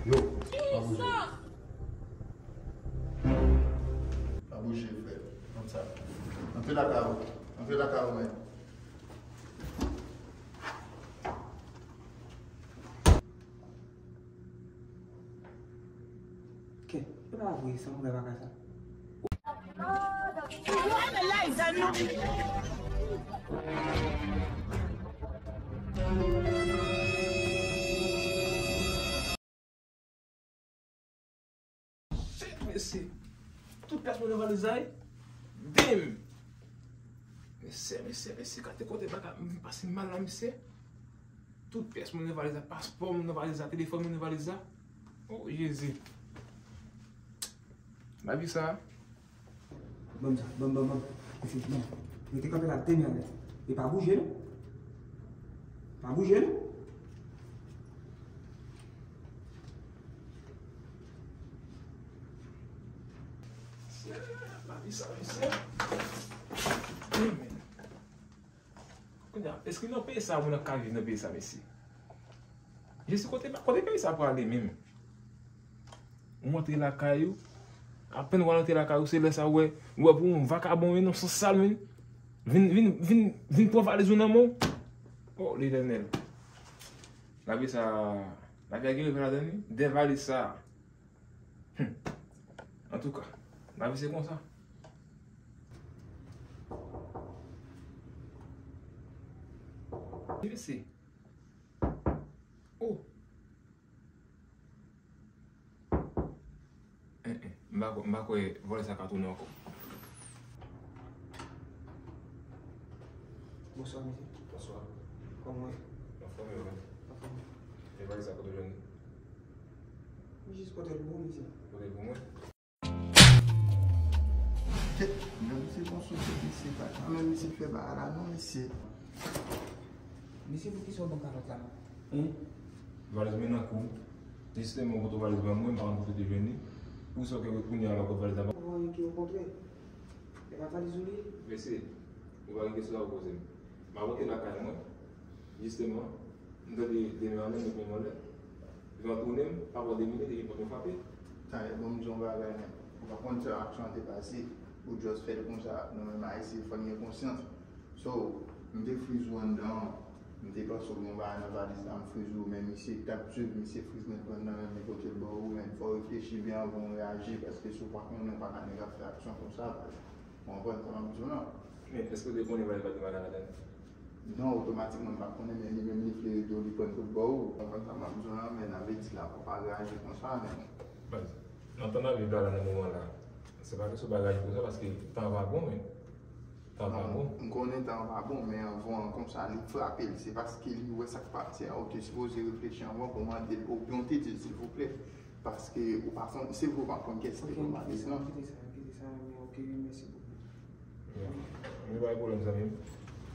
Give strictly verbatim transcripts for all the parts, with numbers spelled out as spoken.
Yo, pa bouje. Pa bouje, frè. Konn sa. Antre lakay ou. Antre lakay ou, men. Ke, e pa vre, san kouvè pa ka sa. Shit, mesye. Tout pyès mwen nan valiz la, wi. Dim! Mesye, mesye, mesye, gade kote bagay m pase mal la, mesye. Tout pyès mwen nan valiz la, paspò mwen nan valiz la, telefòn mwen nan valiz la. Oh, Jezi. Lavi sa. Ban m sa, ban m, ban m, ban m. Mesye, ban m. Rete kanpe la, teni anlè. E pa bouje, non. Pa bouje, non. Lavi sa, mesye. Kounye a, èske nan peyi sa, moun ap ka viv nan peyi sa, mesye? Jezi, kote, kote peyi sa prale menm? Ou antre lakay ou, apèn w al antre lakay ou, se lè sa ou wè, ou wè pou yon vakabon, yon nonm san sal, vin, vin, vin, vin, vin pran valiz ou nan men w. Oh, Letènèl. Lavi sa, lavi a gen revè ladan li, dèyè valiz sa. Hmm. Antouka, lavi se konsa. Mesye. Oh. Eh, eh. M pa kwè, m pa kwè vòlè sa ka tounen ankò. Bonswa, mesye. Bonswa. Kòman w ye? Anfòm, wi. Anfòm. E valiz sa, kote w jwenn li? M jis pote l pou ou, mesye. Pote l pou mwen? Kèt, men misye gon sou tèt misye pa. Sa menm misye fè bagay la non, mesye. Mesye, poukisa w ban kalòt la? Hein? Valiz mwen nan kou. Jisteman, ou pote valiz ban mwen, m pa konn kote w te jwenn li. Poukisa w kenbe kounye a la w pot valiz la ban mwen? Ou pa gen ki okontrè. E pa valiz ou li ye? Mesye, ou pa gen kesyon sa pou poze m. M ap rantre lakay mwen. Jisteman, m tande de men anlè, met men anlè. Jan w tounen m, pa pran de minit, epi pòt mwen frape. Tande, bon, m di w yon bagay, men. Ou pa konn sa aksyon an te pase, ou just fè l konsa. Nou menm Ayisyen, fò n gen konsyans. So, m te friz ou anndan an. M te panse w gen yon bagay nan valiz la, m friz ou, men misye k t ap swiv, misye friz nèt ou anndan, men kote l ba ou, men fò w reflechi byen anvan w reyaji, paske si w pa konnen, w pa ka nèg ap fè aksyon konsa. Ou konprann sa m ap di w lan? Men, èske w te konnen valiz la te bagay ladan l? Non, otomatikman, m pa t konnen, men li menm li vle ede w, li pran kout ba w. Ou konprann sa m ap di w lan, men n ap di la, fò w pa reyaji konsa, men. Baz, nan tan n ap viv la, la, nan moman la, se pa kesyon bagay konsa, paske tan an pa bon, men. Tan an pa bon. M konnen tan an pa bon, men anvan an konsa, li frape l. Se paske li wè sa k pase a, ou te sipoze reflechi anvan pou w mande l, oubyen w te di l, silvouplè. Paske ou pa konn, se vre ou pa konn kiyès ki te pran valiz lan. Kite sa, kite sa, men ok, mèsi bokou. Men pa gen pwoblèm, zanmi m.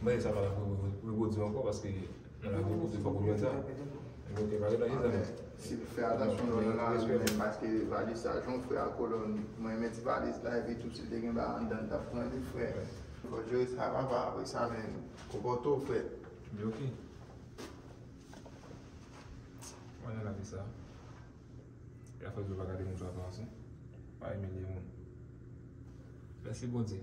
Mwen sa pa la pou repwodui ankò, paske nan lavi kote fòk ou jwenn sa. Ok, pa gen danje, zanmi m. Si, fè atansyon lè w nan lari, men paske valiz sa, jan w fè a kolòn, mwen renmen ti valiz la, epi tou si l te gen bagay anndan l, t ap pran li, frè. Fò w jere sa, papa, apre sa, men, konpòte w, frè. Li ok. Mwen nan lavi sa. Afè di w pa gade moun sou avanse. Pa imilye moun. Mèsi Bondye.